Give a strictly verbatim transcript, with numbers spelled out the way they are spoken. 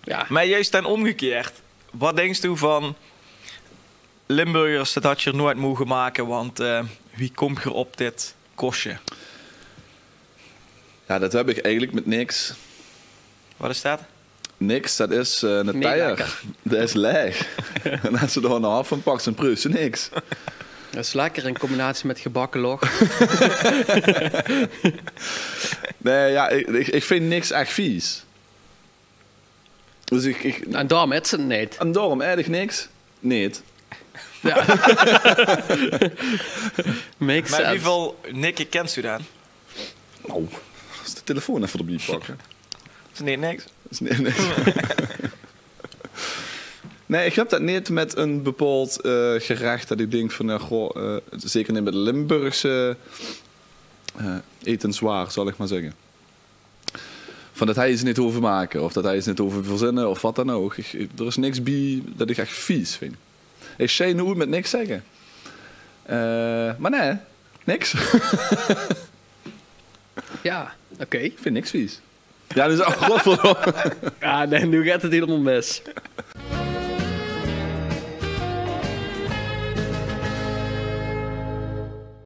Ja. Maar juist dan omgekeerd. Wat dinks doe van Limburgers, dat had geer noeit moge make, want eh, wie kómp geer op dit kosje? Ja, dat heb ik eigenlijk met niks. Wat is dat? Niks, dat is eh een Niet teier. Lekker. Dat is leeg. En als ze daar een half van pakt, dan preus ze niks. Dat is lekker in combinatie met gebakken log. Nee, ja, ik, ik, ik vind niks echt vies. Dus ik, ik, En daarom eet ze het niet. En daarom eet ik niks. Niet. Ja. Makes Maar sense. wieväöl nikke kins doe dan? Nou, als de telefoon even erbij pakken. Is niet niks. Is niet, niet. Nee, ik heb dat niet met een bepaald eh, gerecht dat ik denk van, ja, goh, eh, zeker niet met Limburgse eh, etenswaar, zal ik maar zeggen. Van dat hij ze niet hoeven maken of dat hij ze niet hoeven verzinnen of wat dan ook. Ik, ik- er is niks bij dat ik echt vies vind. Ik zei nooit met niks zeggen. Eh, maar nee, niks. Ja, oké. Ik vind niks vies. Ja, dus oh, godverdomme. Ja, nee, nu gaat het helemaal mis.